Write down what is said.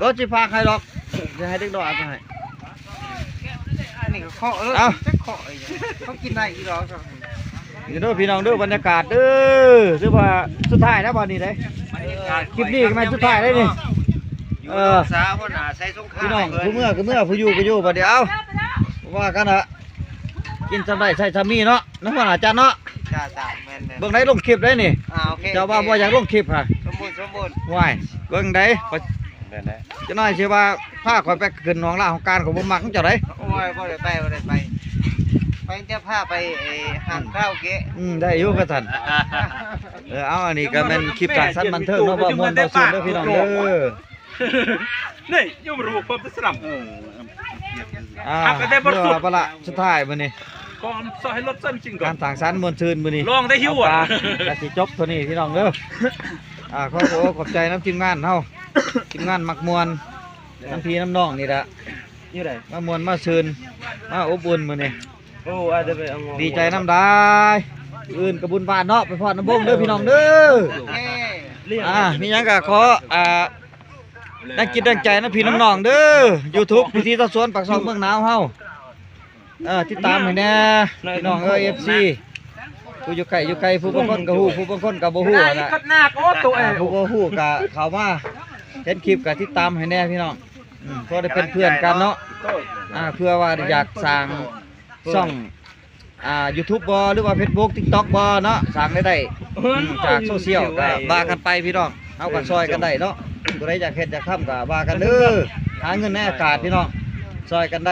ເອີ ຊິພາກໃຫ້ດອກ ຊິໃຫ້ເດັກນ້ອຍເອົາໄປໃຫ້. ອັນນີ້ກໍເຄາະ ເອີ ເອົ້າ ຈັກເຄາະອີ່ຫຍັງ ເຂົາກິນໄດ້ຢູ່ດອກ. ນີ້ເດີພີ່ນ້ອງເດີ ບັນຍາກາດເດີ ຖືວ່າສຸດທ້າຍແລ້ວບັດນີ້ເດ້. ຄລິບນີ້ກໍແມ່ນສຸດທ້າຍແລ້ວນີ້. ຢູ່ ເອີ ຮັກສາຫົວໜ້າໄຊສົງຄາມ ພີ່ນ້ອງ ຜູ້ເມືອກໍເມືອ ຜູ້ຢູ່ກໍຢູ່ ບັດນີ້ ເອົ້າ ວ່າກັນລະ ກິນສ່ຳໃດໃຊ້ສ່ຳນີ້ເນາະ ນຳຫົວໜ້າຈັນເນາະ. ຈ້າໆ ແມ່ນໆ ເບິ່ງໄດ້ລົງຄລິບໄດ້ນີ້. ອ່າ ໂອເຄ ເຈົ້າວ່າບໍ່ຢາກລົງຄລິບຫະ ສົມບູນ ສົມບູນ. ວ້າຍ ເບິ່ງໄດ້ ຈັກໜ້ອຍຊິວ່າພາຂ້ອຍໄປຂຶ້ນຫ້ອງລາຫ້ອງການ ຂ້ອຍບໍ່ມັກນຳເຈົ້າໃດ. ໂອ້ຍ ບໍ່ໄດ້ໄປ ບໍ່ໄດ້ໄປ ໄປແຕ່ພາໄປ ເອີ ຮ້ານຄາຣາໂອເກະ. ອືມ ໄດ້ຢູ່ວ່າຊັ້ນ. ເອີ ເອົາ ອັນນີ້ກໍແມ່ນຄລິບສ້າງສັນບັນເທີງເນາະ ເວົ້າມ່ວນເວົ້າຊື່ນເດີພີ່ນ້ອງເດີ. ນີ້ ຍົມຮູ້ຄວາມສະຫຼຳ ເອີ ອ່າ ເອົາໄປແຕ່ບໍ່ສຸດ ເອົາໄປລະ ສຸດທ້າຍມື້ນີ້ ກໍຊອຍລົດຊັ້ນຈິງກ່ອນ ການສ້າງສັນມ່ວນຊື່ນມື້ນີ້ ລອງໄດ້ຫິວ ເອົາ ອ່ະ ກະຊິຈົບເທົ່ານີ້ພີ່ນ້ອງເດີ. ອ່າ ຂໍຂອບໃຈນຳທີມງານເຮົາ ທີມງານມັກມ່ວນ ນຳພີ່ນຳນ້ອງນີ້ລະ ຢູ່ໃດ ມາມ່ວນມາຊື່ນ ມາອົບອຸ່ນມື້ນີ້. ໂອ້ ອາດຈະໄປເອົາ ດີໃຈນຳໄດ໋. ອື່ນກະບຸນບ້ານເນາະ ໄປພ້ອນນຳວົງເດີພີ່ນ້ອງເດີ. ອ່າ ມີຫຍັງກະຂໍ ອ່າ ແຮງຈິດແຮງໃຈນຳພີ່ນຳນ້ອງເດີ ຢູທູບ ວິຖີຊາວສວນ ປາກຊ່ອງເມືອງໜາວເຮົາ. ເອີ ຕິດຕາມໃຫ້ແດ່ພີ່ນ້ອງເອີຍ ເອັຟຊີ ຜູ້ຢູ່ໃກ້ຢູ່ໄກ ຜູ້ບາງຄົນກໍຮູ້ ຜູ້ບາງຄົນກໍບໍ່ຮູ້ຫັ້ນລະ. ອ່າ ຜູ້ບໍ່ຮູ້ກໍເຂົ້າມາເຫັນຄລິບກໍຕິດຕາມໃຫ້ແດ່ພີ່ນ້ອງ. ອືມ ພໍໄດ້ເປັນເພື່ອນກັນເນາະ. ອ່າ ເພື່ອວ່າຢາກສ້າງຊ່ອງ ອ່າ ຢູທູບບໍ່ ຫຼືວ່າເຟສບຸກ ຕິກຕັອກບໍ່ເນາະ ສ້າງລາຍໄດ້ ອືມ ຈາກໂຊຊຽວກໍວ່າກັນໄປພີ່ນ້ອງ ເຮົາກໍຊ່ອຍກັນໄດ້ເນາະ. ຜູ້ໃດຢາກເຮັດຢາກທຳກໍວ່າກັນເດີ ຫາເງິນໃນອາກາດພີ່ນ້ອງ ຊ່ອຍກັນໄດ້